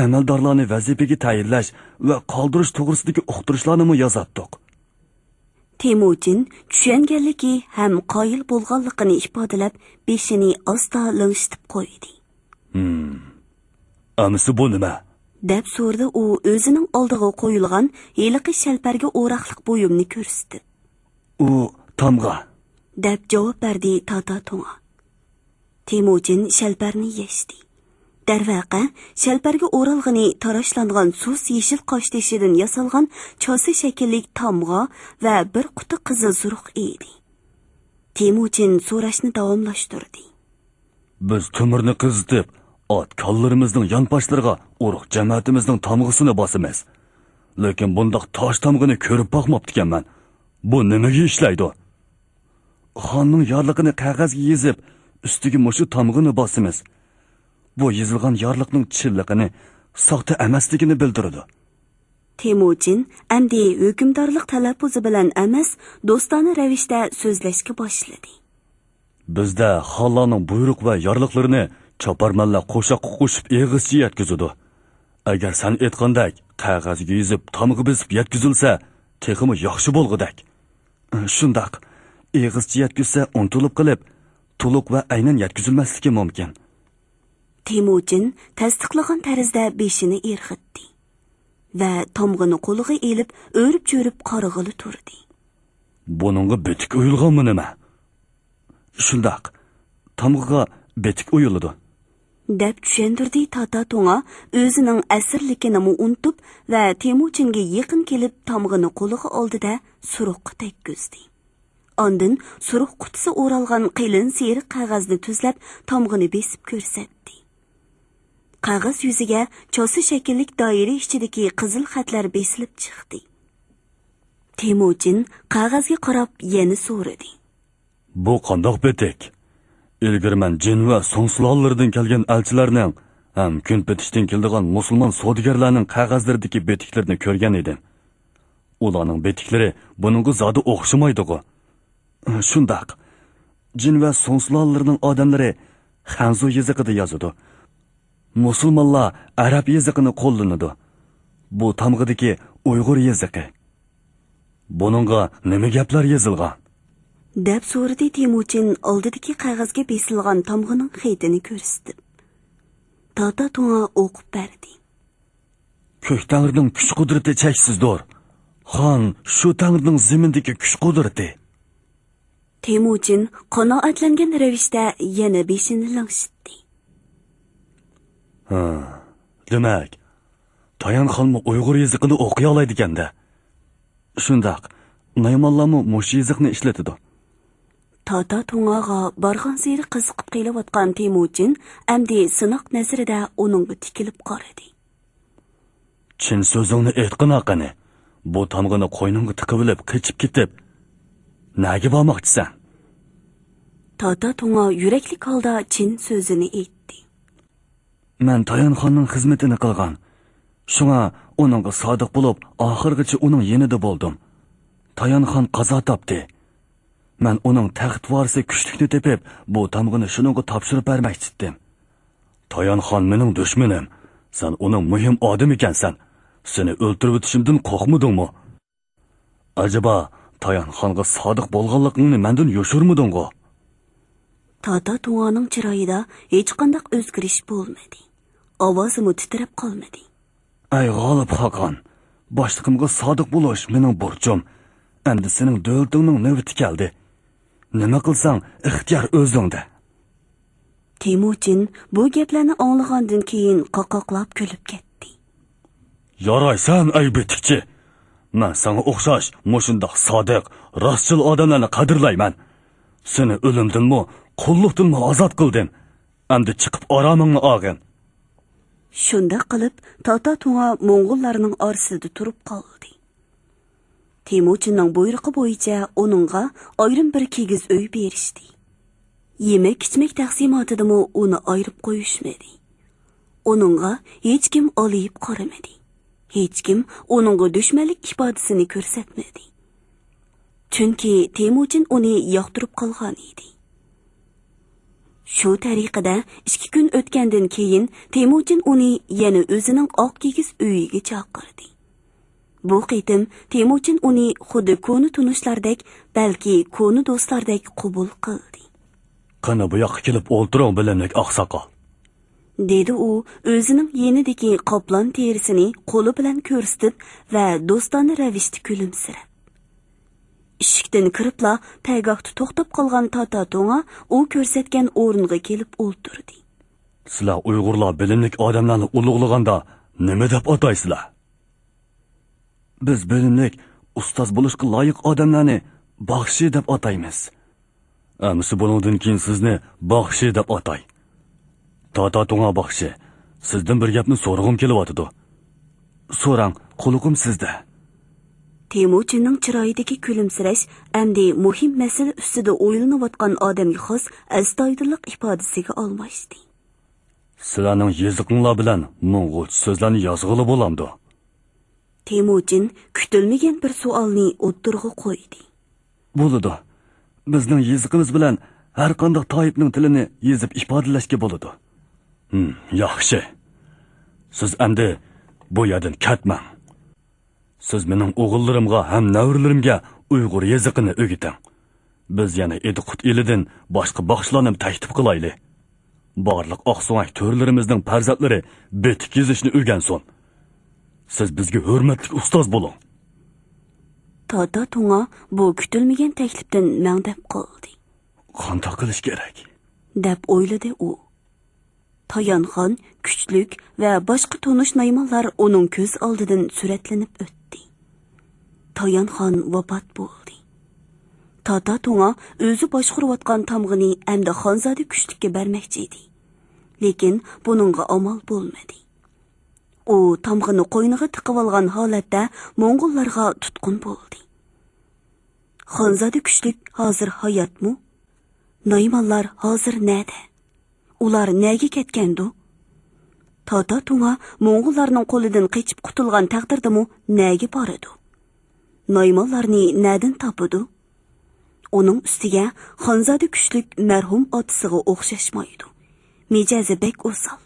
ئەمەلدارلارنى ۋەزىپىگە تەيىنلەش ۋە قالدۇرۇش توغرىسىدىكى ئۇقتۇرۇشلارنىمۇ يازاتتۇق. تېمۇچىن چۈشەنگەنلىكى ھەم قايىل بولغانلىقىنى ئىپادىلەپ، بېشىنى ئاستا لىڭشىتىپ قويدى. ھىم. ئەمىسە بۇ نېمە؟ دەپ سورىدى ئۇ ئۆزىنىڭ ئالدىغا قويۇلغان ھېلىقى شەلپەرگە ئوراقلىق بۇيۇمنى كۆرسىتىپ. ئۇ تامغا. دەپ جاۋاب بەردى تاتا توڭا. تېمۇچىن شەلپەرنى يەشتى. دەرۋەقە، شەلپەرگە ئورالغىنى تاراشلانغان سۇس يېشىل قاشتېشىدىن ياسالغان چاسا شەكىللىك تامغا ۋە بىر قۇتا قىزىل سۇرۇق ئىدى. تېمۇچىن سوراشنى داۋاملاشتۇردى. بىز تۆمۈرنى قىزىتىپ، ئات كاللىرىمىزنىڭ يانپاشلىرىغا ئۇرۇق جەمەتىمىزنىڭ تامغىسىنى باسىمىز. لېكىن بۇنداق تاش تامغىنى كۆرۈپ باقماپتىكەنمەن. بۇ نېمىگە ئىشلەيدۇ؟ خاننىڭ يارلىقىنى قەغەزگە يېزىپ، ئۈستىگە مۇشۇ تامغىنى باسىمىز. بۇ يېزىلغان يارلىقنىڭ چىنلىقىنى، ساختا ئەمەسلىكىنى بىلدۈرىدۇ. تېمۇچىن ئەمدى ھۆكۈمدارلىق تەلەپپۇزى بىلەن ئەمەس، دوستانە رەۋىشتە سۆزلەشكە باشلىدى. بىزدە خانلارنىڭ بۇيرۇق ۋە يارلىقلىرىنى چاپارمەنلەر قوشاققا قوشۇپ ئېغىزچە يەتكۈزىدۇ. ئەگەر سەن ئېيتقاندەك قەغەزگە يېزىپ تامغا بېسىپ يەتكۈزۈلسە، تېخىمۇ ياخشى بولغۇدەك. شۇنداق، ئېغىزچە يەتكۈزسە ئۇنتۇلۇپ قېلىپ، تولۇق ۋە ئەينەن يەتكۈزۈلمەسلىكى مۇمكىن. تېمۇچىن تەستىقلىغان تەرزدە بېشىنى ئىرغىتتى ۋە تامغىنى قولىغا ئېلىپ، ئۆرۈپ-چۆرۈپ قارىغىلى تۇردى. بۇنىڭغا بېتىك ئويۇلغانمۇ نېمە؟ شۇنداق، تامغىغا بېتىك ئويۇلىدۇ. دەپ چۈشەندۈردى تاتا توڭا ئۆزىنىڭ ئەسىرلىكىنىمۇ ئۇنتۇپ ۋە تېمۇچىنگە يېقىن كېلىپ تامغىنى قولىغا ئالدى-دە، سۇرۇققا تەگكۈزدى. ئاندىن سۇرۇق قۇتىسى ئورالغان قېلىن سېرىق قەغەزنى تۈزلەپ، تامغىنى بېسىپ كۆرسەتتى. قەغەز يۈزىگە چاسا شەكىللىك دائىرە ئىچىدىكى قىزىل خەتلەر بېسىلىپ چىقتى. تېمۇچىن قەغەزگە قاراپ يەنە سورىدى. بۇ قانداق بېتىك؟ ئىلگىرى مەن جىن ۋە سۇڭ سۇلالىلىرىدىن كەلگەن ئەلچىلەرنىڭ ھەم كۈنپېتىشتىن كېلىدىغان مۇسۇلمان سودىگەرلەرنىڭ قەغەزلىرىدىكى بېتىكلىرىنى كۆرگەن ئىدىم. ئۇلارنىڭ بېتىكلىرى بۇنىڭغا زادى ئوخشىمايدىغۇ. شۇنداق. جىن ۋە سۇڭ سۇلالىلىرىنىڭ ئادەملىرى خەنزۇ يېزىقىدا يازىدۇ. مۇسۇلمانلار ئەرەب يېزىقىنى قوللىنىدۇ. بۇ تامغىدىكى ئۇيغۇر يېزىقى. بۇنىڭغا نېمە گەپلەر يېزىلغان؟ دەپ سورىدى تېمۇچىن ئالدىدىكى قەغەزگە بېسىلغان تامغىنىڭ خېتىنى كۆرسىتىپ. تاتا توڭا ئوقۇپ بەردى. كۆك تەڭرىنىڭ كۈچ-قۇدرىتى چەكسىزدۇر. خان شۇ تەڭرىنىڭ زېمىندىكى كۈچ-قۇدرىتى. تېمۇچىن قانائەتلەنگەن رەۋىشتە يەنە بېشىنى لىڭشىتتى. ھە، دېمەك، تايانخانمۇ ئۇيغۇر يېزىقىنى ئوقۇيالايدىكەن-دە. شۇنداق، نايمانلارمۇ مۇشۇ يېزىقنى ئىشلىتىدۇ. تاتا توڭاغا بارغانسېرى قىزىقىپ قېلىۋاتقان تېمۇچىن ئەمدى سىناق نەزىرىدە ئۇنىڭغا تىكىلىپ قارىدى. چىن سۆزۈڭنى ئېيتقىنا قېنى. بۇ تامغىنى قوينۇڭغا تىقىۋېلىپ قېچىپ كېتىپ، نەگە بارماقچىسەن؟ تاتا توڭا يۈرەكلىك ھالدا چىن سۆزىنى ئېيتتى. مەن تايانخاننىڭ خىزمىتىنى قىلغان. شۇڭا ئۇنىڭغا سادىق بولۇپ، ئاخىرغىچە ئۇنىڭ يېنىدا بولدۇم. تايانخان قازا تاپتى. مەن ئۇنىڭ تەخت ۋارىسى كۈچلۈكنى تېپىپ، بۇ تامغىنى شۇنىڭغا تاپشۇرۇپ بەرمەكچىدىم. تايانخان مېنىڭ دۈشمىنىم. سەن ئۇنىڭ مۇھىم ئادىمى ئىكەنسەن. سېنى ئۆلتۈرۈۋېتىشىمدىن قورقمىدىڭمۇ؟ ئەجەبا، تايانخانغا سادىق بولغانلىقىڭنى مەندىن يوشۇرمىدىڭغۇ؟ تاتا تۇڭانىڭ چىرايىدا ھېچقانداق ئۆزگىرىش بولمىدى. ئاۋازىمۇ تىترەپ قالمىدى. ئەي غالىپ خاقان، باشلىقىمغا سادىق بولۇش مېنىڭ بۇرچۇم. ئەمدى سېنىڭ دۆلىتىڭنىڭ نۆۋىتى كەلدى. نېمە قىلساڭ، ئىختىيار ئۆزۈڭدە. تېمۇچىن بۇ گەپلەرنى ئاڭلىغاندىن كېيىن قاقاقلاپ كۈلۈپ كەتتى. يارايسەن، ئەي بېتىكچى! مەن ساڭا ئوخشاش مۇشۇنداق سادىق، راستچىل ئادەملەرنى قەدىرلەيمەن. سېنى ئۆلۈمدىنمۇ، قۇللۇقتىنمۇ ئازاد قىلدىم. ئەمدى چىقىپ ئارامىڭنى ئالغىن. شۇنداق قىلىپ، تاتا تۇڭا موڭغۇللارنىڭ ئارىسىدا تۇرۇپ قالدى. تېمۇچىننىڭ بۇيرۇقى بويىچە ئۇنىڭغا ئايرىم بىر كىگىز ئۆي بېرىشتى. يېمەك-ئىچمەك تەقسىماتىدىمۇ ئۇنى ئايرىپ قويۇشمىدى. ئۇنىڭغا ھېچكىم ئالىيىپ قارىمىدى. ھېچكىم ئۇنىڭغا دۈشمەنلىك ئىپادىسىنى كۆرسەتمىدى. چۈنكى تېمۇچىن ئۇنى ياقتۇرۇپ قالغان ئىدى. شۇ تەرىقىدە ئىككى كۈن ئۆتكەندىن كېيىن تېمۇچىن ئۇنى يەنە ئۆزىنىڭ ئاق كىگىز ئۆيىگە چاقىردى. بۇ قېتىم تېمۇچىن ئۇنى خۇددى كونا تونۇشلاردەك، بەلكى كونا دوستلاردەك قوبۇل قىلدى. قېنى، بۇ ياققا كېلىپ ئولتۇرۇڭ، بىلىملىك ئاقساقال. دېدى ئۇ ئۆزىنىڭ يېنىدىكى قاپلان تېرىسىنى قولى بىلەن كۆرسىتىپ ۋە دوستانە رەۋىشتە كۈلۈمسىرەپ. ئىشىكتىن كىرىپلا پەگاھتا توختاپ قالغان تاتا تۇڭا ئۇ كۆرسەتكەن ئورۇنغا كېلىپ ئولتۇردى. سىلەر ئۇيغۇرلار بىلىملىك ئادەملەرنى ئۇلۇغلىغاندا نېمە دەپ ئاتايسىلەر؟ بىز بىلىملىك، ئۇستاز بولۇشقا لايىق ئادەملەرنى باخشى دەپ ئاتايمىز. ئەمىسە بۇنىڭدىن كېيىن سىزنى باخشى دەپ ئاتاي. تاتا تۇڭا باخشى، سىزدىن بىر گەپنى سورىغۇم كېلىۋاتىدۇ. سوراڭ، قۇلىقىم سىزدە. تېمۇچىننىڭ چىرايىدىكى كۈلۈمسىرەش ئەمدى مۇھىم مەسىلە ئۈستىدە ئويلىنىۋاتقان ئادەمگە خاس ئەستايىدىللىق ئىپادىسىگە ئالماشتى. سىلەرنىڭ يېزىقىڭلار بىلەن موڭغۇلچە سۆزلەرنى يازغىلى بولامدۇ؟ تېمۇچىن كۈتۈلمىگەن بىر سوئالنى ئوتتۇرىغا قويدى. بولىدۇ. بىزنىڭ يېزىقىمىز بىلەن ھەر قانداق تايىپنىڭ تىلىنى يېزىپ ئىپادىلەشكە بولىدۇ. ھىم، ياخشى. سىز ئەمدى بۇ يەردىن كەتمەڭ. سىز مېنىڭ ئوغۇللىرىمغا ھەم نەۋرىلىرىمگە ئۇيغۇر يېزىقىنى ئۆگىتىڭ. بىز يەنە ئىدىقۇت ئېلىدىن باشقا باخشىلارنىمۇ تەكلىپ قىلايلى. بارلىق ئاقسۆڭەك تۆرىلىرىمىزنىڭ پەرزەنتلىرى بېتىك يېزىشنى ئۆگەنسۇن. سىز بىزگە ھۆرمەتلىك ئۇستاز بولۇڭ. تاتا تۇڭا بۇ كۈتۈلمىگەن تەكلىپتىن مەڭدەپ قالدى. قانداق قىلىش كېرەك؟ دەپ ئويلىدى ئۇ. تايانخان، كۈچلۈك ۋە باشقا تونۇش نايمانلار ئۇنىڭ كۆز ئالدىدىن سۈرەتلىنىپ ئۆتتى. تايانخان ۋاپات بولدى. تاتا تۇڭا ئۆزى باشقۇرۇۋاتقان تامغىنى ئەمدى خانزادە كۈچلۈككە بەرمەكچى ئىدى. لېكىن بۇنىڭغا ئامال بولمىدى. ئۇ تامغىنى قوينىغا تىقىۋالغان ھالەتتە موڭغۇللارغا تۇتقۇن بولدى. خانزادە كۈچلۈك ھازىر ھاياتمۇ؟ نايمانلار ھازىر نەدە؟ ئۇلار نەگە كەتكەندۇ؟ تاتا تۇڭا موڭغۇللارنىڭ قولىدىن قېچىپ قۇتۇلغان تەقدىردىمۇ نەگە بارىدۇ؟ نايمانلارنى نەدىن تاپىدۇ؟ ئۇنىڭ ئۈستىگە خانزادە كۈچلۈك مەرھۇم ئاتىسىغا ئوخشاشمايدۇ. مىجەزى بەك ئوسال.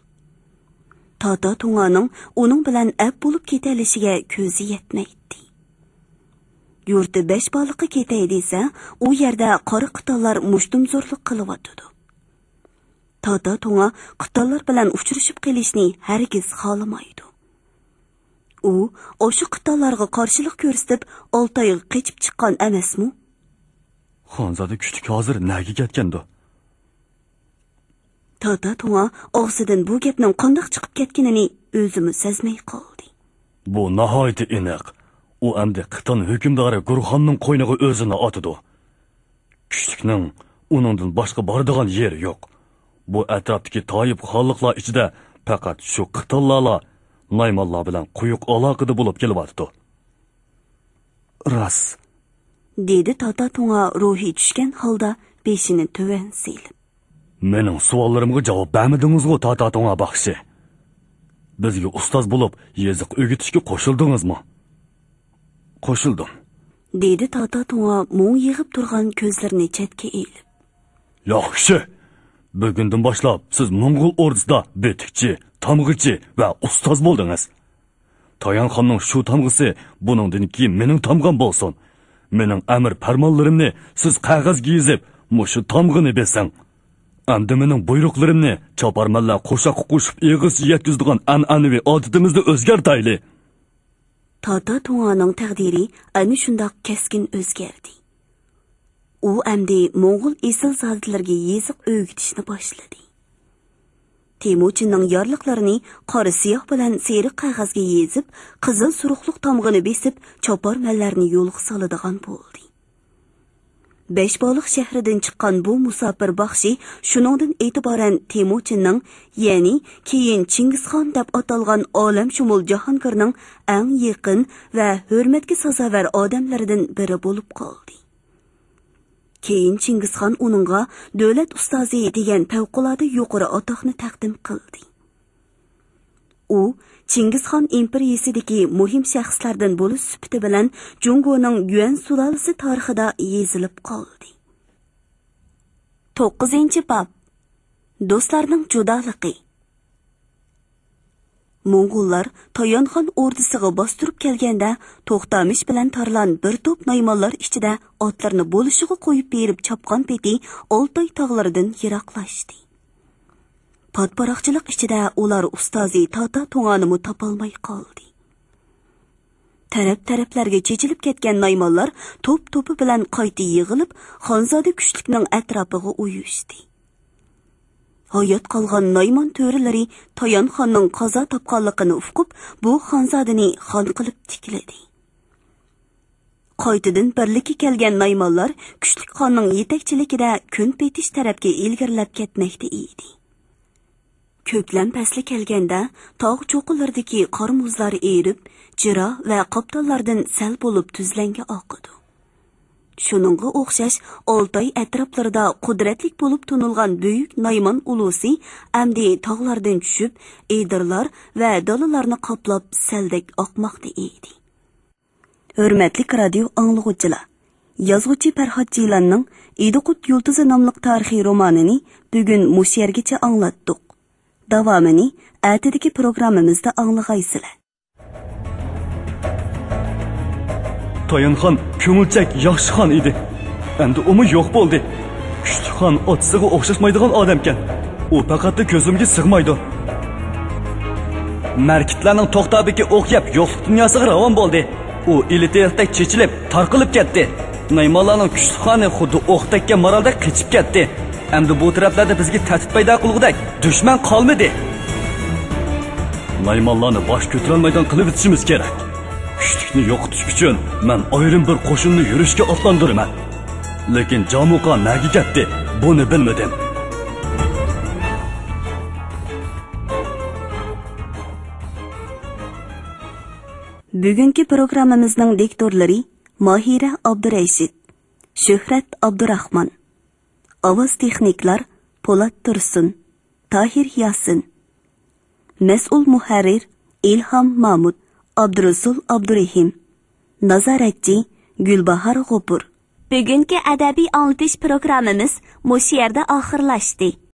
تاتا تۇڭانىڭ ئۇنىڭ بىلەن ئەپ بولۇپ كېتەلىشىگە كۆزى يەتمەيتتى. يۇرتى بەش بالىققا كېتەي دېسە، ئۇ يەردە قارا قىتانلار مۇشتۇمزورلۇق قىلىۋاتىدۇ. تاتا تۇڭا قىتانلار بىلەن ئۇچرىشىپ قېلىشنى ھەرگىز خالىمايدۇ. ئۇ ئاشۇ قىتانلارغا قارشىلىق كۆرسىتىپ، ئالتايغا قېچىپ چىققان ئەمەسمۇ؟ خانزادە كۈچلۈك ھازىر نەگە كەتكەندۇ؟ تاتا تۇڭا ئاغزىدىن بۇ گەپنىڭ قانداق چىقىپ كەتكىنىنى ئۆزىمۇ سەزمەي قالدى. بۇ ناھايىتى ئېنىق. ئۇ ئەمدى قىتان ھۆكۈمدارى گۇرخاننىڭ قوينىغا ئۆزىنى ئاتىدۇ. كۈچلۈكنىڭ ئۇنىڭدىن باشقا بارىدىغان يېرى يوق. بۇ ئەتراپتىكى تايىپ خانلىقلار ئىچىدە پەقەت شۇ قىتانلارلا نايمانلار بىلەن قويۇق ئالاقىدە بولۇپ كېلىۋاتىدۇ. راست، دېدى تاتا تۇڭا روھى چۈشكەن ھالدا بېشىنى تۆۋەن سېلىپ. مېنىڭ سوئاللىرىمغا جاۋاب بەرمىدىڭىزغۇ، تاتا تۇڭا باخشى؟ بىزگە ئۇستاز بولۇپ يېزىق ئۆگىتىشكە قوشۇلدىڭىزمۇ؟ قوشۇلدۇم، دېدى تاتا تۇڭا مۇڭ يىغىپ تۇرغان كۆزلىرىنى چەتكە ئېلىپ. ياخشى! بۈگۈندىن باشلاپ سىز موڭغۇل ئوردىسىدا بېتىكچى، تامغىچى ۋە ئۇستاز بولدىڭىز. تايانخاننىڭ شۇ تامغىسى بۇنىڭدىن كېيىن مېنىڭ تامغام بولسۇن. مېنىڭ ئەمىر پەرمانلىرىمنى سىز قەغەزگە يېزىپ، مۇشۇ تامغىنى بېسىڭ. ئەمدى مېنىڭ بۇيرۇقلىرىمنى چاپارمەنلەر قوشاققا قوشۇپ ئېغىزچە يەتكۈزىدىغان ئەنئەنىۋى ئادىتىمىزنى ئۆزگەرتەيلى. تاتا تۇڭئانىڭ تەقدىرى ئەنە شۇنداق كەسكىن ئۆزگەردى. ئۇ ئەمدى موڭغۇل ئېسىلزادىلىرىگە يېزىق ئۆگىتىشنى باشلىدى. تېمۇچىننىڭ يارلىقلىرىنى قارا سىياھ بىلەن سېرىق قەغەزگە يېزىپ، قىزىل سۇرۇقلۇق تامغىنى بېسىپ، چاپارمەنلەرنى يولغا سالىدىغان بولدى. بەشبالىق شەھىرىدىن چىققان بۇ مۇساپىر باخشى شۇنىڭدىن ئېتىبارەن تېمۇچىننىڭ، يەنى كېيىن چىڭگىزخان دەپ ئاتالغان ئالەمشۇمۇل جاھانگىرنىڭ ئەڭ يېقىن ۋە ھۆرمەتكە سازاۋەر ئادەملىرىدىن بىرى بولۇپ قالدى. كېيىن چىڭگىزخان ئۇنىڭغا دۆلەت ئۇستازى دېگەن پەۋقۇلئاددە يۇقىرى ئاتاقنى تەقدىم قىلدى. ئۇ چىڭگىزخان ئىمپېرىيىسىدىكى مۇھىم شەخسلەردىن بولۇش سۈپىتى بىلەن جۇڭگونىڭ يۈەن سۇلالىسى تارىخىدا يېزىلىپ قالدى. توققۇزىنچى باب. دوستلارنىڭ جۇدالىقى. موڭغۇللار تايانخان ئوردىسىغا باستۇرۇپ كەلگەندە، توختامىش بىلەن تارلان بىر توپ نايمانلار ئىچىدە ئاتلىرىنى بولۇشىغا قويۇپ بېرىپ چاپقان پېتى ئالتاي تاغلىرىدىن يىراقلاشتى. پاتپاراقچىلىق ئىچىدە ئۇلار ئۇستازى تاتا تۇڭئانىمۇ تاپالماي قالدى. تەرەپ-تەرەپلەرگە چېچىلىپ كەتكەن نايمانلار توپ-توپى بىلەن قايتا يىغىلىپ، خانزادە كۈچلۈكنىڭ ئەتراپىغا ئۇيۇشتى. ھايات قالغان نايمان تۆرىلىرى تايانخاننىڭ قازا تاپقانلىقىنى ئۇقۇپ، بۇ خانزادىنى خان قىلىپ تىكلىدى. قايتىدىن بىرلىككە كەلگەن نايمانلار كۈچلۈك خاننىڭ يېتەكچىلىكىدە كۈن پېتىش تەرەپكە ئىلگىرىلەپ كەتمەكتە ئىدى. كۆكلەم پەسلى كەلگەندە، تاغ چوققىلىرىدىكى قار مۇزلار ئېرىپ، جىرا ۋە قاپتاللاردىن سەل بولۇپ تۈزلەڭگە ئاقىدۇ. شۇنىڭغا ئوخشاش، ئالتاي ئەتراپلىرىدا قۇدرەتلىك بولۇپ تونۇلغان بۈيۈك نايمان ئۇلۇسى ئەمدى تاغلاردىن چۈشۈپ، ئېدىرلار ۋە دالىلارنى قاپلاپ، سەلدەك ئاقماقتا ئىدى. ھۆرمەتلىك رادىيو ئاڭلىغۇچىلار، يازغۇچى پەرھات جىلاننىڭ ئىدىقۇت يۇلتۇزى ناملىق تارىخىي رومانىنى بۈگۈن مۇشۇ يەرگىچە ئاڭلاتتۇق. داۋامىنى ئەتىدىكى پروگراممىمىزدا ئاڭلىغايسىلەر. تايانخان كۆڭۈلچەك ياخشى خان ئىدى. ئەمدى ئۇمۇ يوق بولدى. كۈچلۈك خان ئاتىسىغا ئوخشاشمايدىغان ئادەمكەن. ئۇ پەقەتلا كۆزۈمگە سىغمايدۇ. مەركىتلەرنىڭ توختابىكى ئوق يەپ يوقلۇق دۇنياسىغا راۋان بولدى. ئۇ ئىلى-تېرىقتەك چېچىلىپ، تارقىلىپ كەتتى. نايمانلارنىڭ كۈچلۈك خانى خۇددى ئوق تەگكەن مارالدەك قېچىپ كەتتى. ئەمدى بۇ تەرەپلەردە بىزگە تەھدىت پەيدا قىلغۇدەك دۈشمەن قالمىدى. نايمانلارنى باش كۆتۈرەلمەيدىغان قىلىۋېتىشىمىز كېرەك. كۈچلۈكنى يوقىتىش ئۈچۈن مەن ئايرىم بىر قوشۇننى يۈرۈشكە ئاتلاندۇرىمەن. لېكىن جامۇقا نەگە كەتتى، بۇنى بىلمىدىم. بۈگۈنكى پروگراممىمىزنىڭ دىكتورلىرى ماھىرە ئابدۇرەشىت، شۆھرەت ئابدۇراخمان. ئاۋاز تېخنىكلار پولات تۇرسۇن، تاھىر ياسىن. مەسئۇل مۇھەررىر ئىلھام مامۇت، ئابدۇرۇسۇل ئابدۇرېھىم. نازارەتچى گۈلباھار غوپۇر. بۈگۈنكى ئەدەبىي ئاڭلىتىش پروگراممىمىز مۇشۇ يەردە ئاخىرلاشتى.